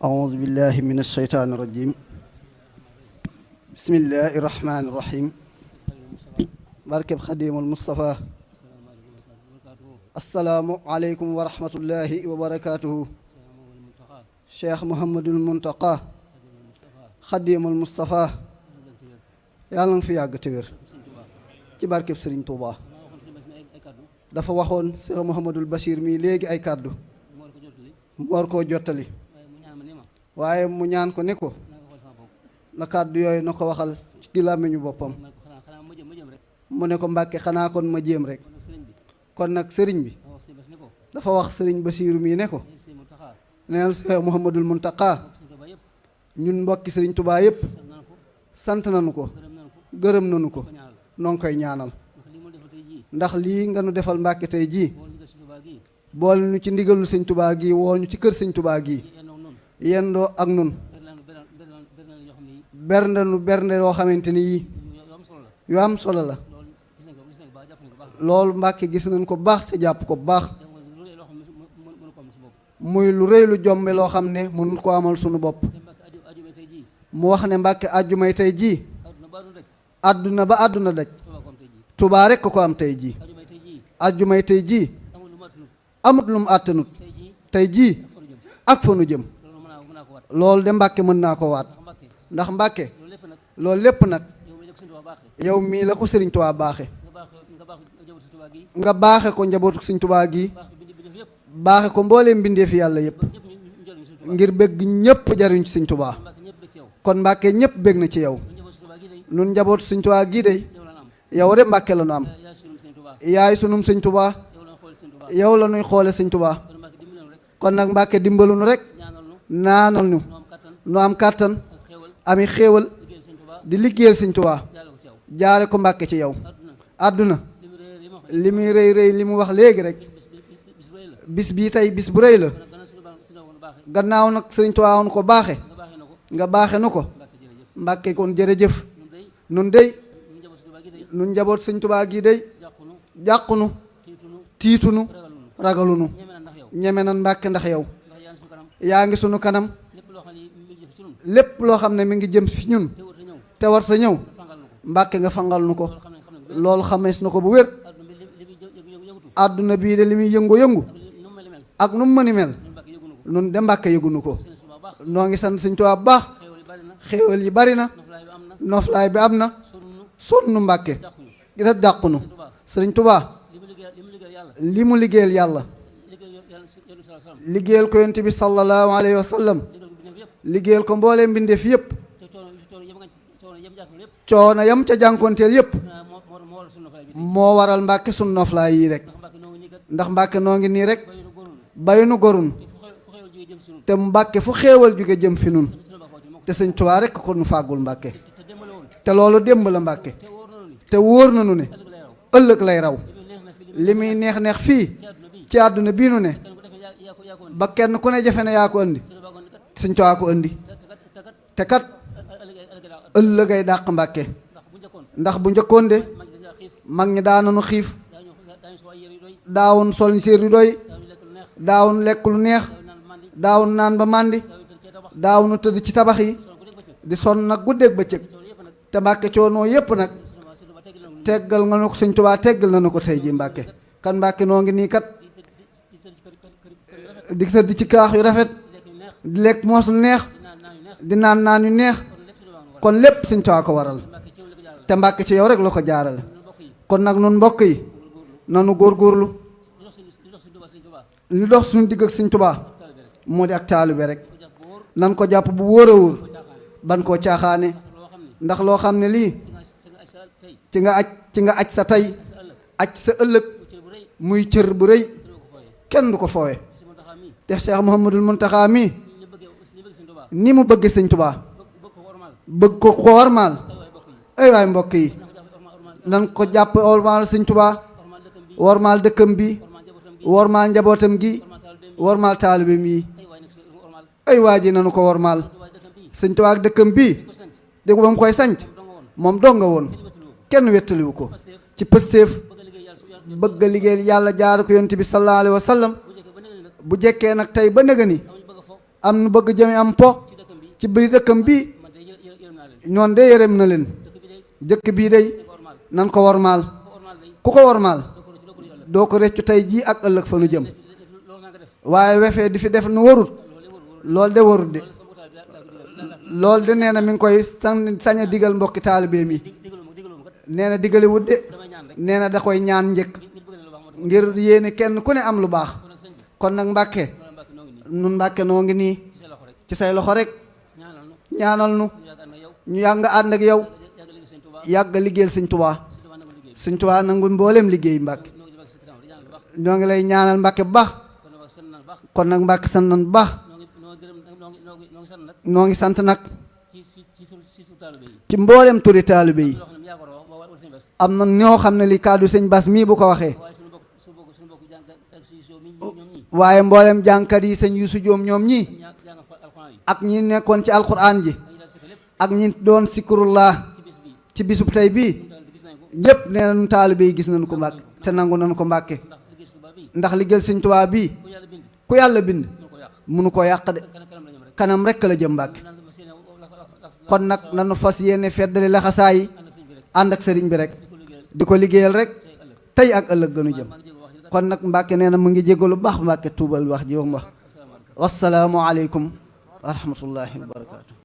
أعوذ بالله من الشيطان الرجيم بسم الله الرحمن الرحيم barkeb Xadimul Mustafa assalaamu aleykum wa rahmatullahi wa barakaatuhu Cheikh Mouhamadul Muntaqa Xadimul Mustafa yàlla nga fi yàgg te wér ci barkeb Sëriñ Tuuba dafa waxoon Cheikh Mouhamadul Bachir mii léegi ay kàddu mu war koo jottali waaye mu ñaan ko ne ko na kàddu yooyu na ko waxal ci làmmiñu boppam mu ne ko Mbàkke xanaa kon ma jéem rek kon nag sëriñ bi dafa wax sëriñ Basiiru mii ne ko neel Cheikh Mouhamadul Muntaqa ñun mbokki sëriñ Tuubaa yépp sant nañu ko gërëm nañu ko noo ngi koy ñaanal ndax lii nga nu defal Mbàkke tey jii boole nu ci ndigalul sëñ Tuubaa gi woo ñu ci kër sëñ Tuubaa gi yendoo ak nun bernde nu bernde yoo xamante ni yii yu am solo la loolu Mbàkke gis nañ ko baax te jàpp ko baax muy lu rëy lu jombe loo xam ne mënut ko amal sunu bopp mu wax ne Mbàkke àjjumay tey jii àdduna ba àdduna daj Tuubaa rekk ko am tey jii àjjumay tey jii amut lu mu àttanut tey jii ak fa nu jëm loolu de Mbàkke mën naa ko waat ndax Mbàkke loolu lépp nag yow mii la ko Sëriñ Tuubaa baaxe nga baaxe ko njabootu Sëriñ Tuubaa gi baaxe ko mbooleem mbindeefi yàlla yépp ngir bëgg ñépp jariñ ci Sëriñ Tuubaa kon Mbàkke ñépp bëgg na ci yow nun njabootu Sëriñ Tuubaa gii day yow de Mbàkke la nu am yaay sunum Sëriñ Tuubaa yow la nuy xoole Sëriñ Tuubaa kon nag Mbàkke dimbalu nu rek naanal ñu nu am kàttan ami xéewal di liggéeyal Sëriñ Tuubaa jaare ko Mbàkke ci yow àdduna li muy rëy rëy li mu wax léegi rek bis bii tey bis bu rëy la gannaaw nag Sëriñ Tuubaa woon ko baaxe nga baaxe nu ko Mbàkke kon jërëjëf nun dey nun njaboot Sëriñ Tuubaa gi dey jàqunu tiitunu ragalunu ñeme nan Mbàkke ndax yow yaa ngi sunu kanam lépp loo xam ne mi ngi jëm fi ñun te war sa ñëw Mbàkke nga fangal nu ko loolu xamees na ko bu wér àdduna bii de li muy yëngu-yëngu ak nu mu mëni mel nun de Mbàkke yëgunu ko noo ngi sant Sëriñ Tuubaa bu baax xéewal yi bari na noflaay bi am na sonnu Mbàkke gita dàqunu Sëriñ Tuubaa li mu liggéeyal yàlla liggéeyal ko yonent bi sallallahu alayhi wa sallam liggéeyal ko mboolee mbindeef yépp coono yam ca jànkonteel yépp moo waral Mbàkke sunu noflaay yi rek ndax Mbàkke noo ngi nii rek bay nu gorun te Mbàkke fu xéewal jóge jëm fi nun te Sëriñ Tuubaa rek ko nu fàggul Mbàkke te loolu démb la Mbàkke te wóor na nu ne ëllëg lay raw li muy neex neex fii ci àdduna bii nu ne ba kenn ku ne jafe ne yaa ko andi Sëriñ Tuubaa ko andi te kat ëllëgay dàq Mbàkke ndax bu njëkkoon de mag ñi daananu xiif daawun sol séer yu doy daawun lekk lu neex daawun naan ba màndi daawunu tëdd ci tabax yi di sonn nag guddeeg bëccëg te Mbàkke coonoo yépp nag teggal nga nu ko Sëriñ Tuubaa teggal na nu ko tey ji Mbàkke kan Mbàkke noo ngi nii kat di tëdd ci kaax yu rafet di lekk moos lu neex di naan naan yu neex kon lépp Sëriñ Tuubaa ko waral te Mbàkke ci yow rek la ko jaarale kon nag nun mbokk yi nanu góorgóorlu li dox suñu digg ak Sëriñ Tuubaa moo di ak taalibe rek nan ko jàpp bu wóor a wóor ban koo caaxaane ndax loo xam ne lii ci nga aj sa tey aj sa ëllëg muy cër bu rëy kenn du ko foowe te Cheikh Mouhamadul Muntaxa mi ni mu bëgg Sëriñ Tuubaa bëgg ko wormaal ay waay mbokk yi nan ko jàpp wormaal Sëriñ Tuubaa wormaal dëkkam bi wormaal njabootam gi wormaal taalibeem yi ay waa ji nanu ko wormaal Sëriñ Tuubaa ak dëkkam bii dégg ba mu koy sanc moom donga woon kenn wettaliwu ko ci pëstéef bëgg a liggéeyal yàlla jaar ko yonent bi sallallahu alayhi wa sallam bu jekkee nag tey ba nëga ni am nu bëgg jëme am po ci biir dëkkam bi ñoon de yërëm na leen dëkk bii day nan ko wormaal ku ko wormaal doo ko reccu tey jii ak ëllëg fa nu jëm waaye wefee di fi def nu warut loolu de warut de loolu de nee na mi ngi koy sañ a digal mbokki taalibeem yi nee na digale wut de nee na da koy ñaan njëkk ngir yéene kenn ku ne am lu baax kon nag Mbàkke nun Mbàkke noo ngi nii ci say loxo rek ñaanal nu ñu yàgg ànd ak yow yàgg liggéeyal Sëñ Tuubaa Sëñ Tuubaa nangul mbooleem liggéey Mbàkke ñoo ngi lay ñaanal Mbàkke bu baax kon nag Mbàkke sant nan bu baax noo ngi sant nag ci mbooleem turi taalibe yi am na ñoo xam ne li kàddu sëñ Bass mii bu ko waxee waaye mbooleem jàngkat yi sëñ Yuusu Joom ñoom ñii ak ñi nekkoon ci alxuraan ji ak ñi doon sikurullah ci bisub tey bii ñëpp nee nañu taalibe yi gis nañu ko Mbàkke te nangu nañu ko Mbàkke ndax liggéeyal Sëñ Tuubaa bii ku yàlla bind munu ko yàq de kanam rekk la jëm Mbàkke kon nag nanu fas yéene feddali laxasaa yi ànd ak sëriñ bi rek di ko liggéeyal rek tey ak ëllëg gënu jëm kon nag Mbàkke nee na mu ngi jégalu baax Mbàkke tuubal wax ji wax wassalaamu aleykum wa rahmatullahi wa barakaatu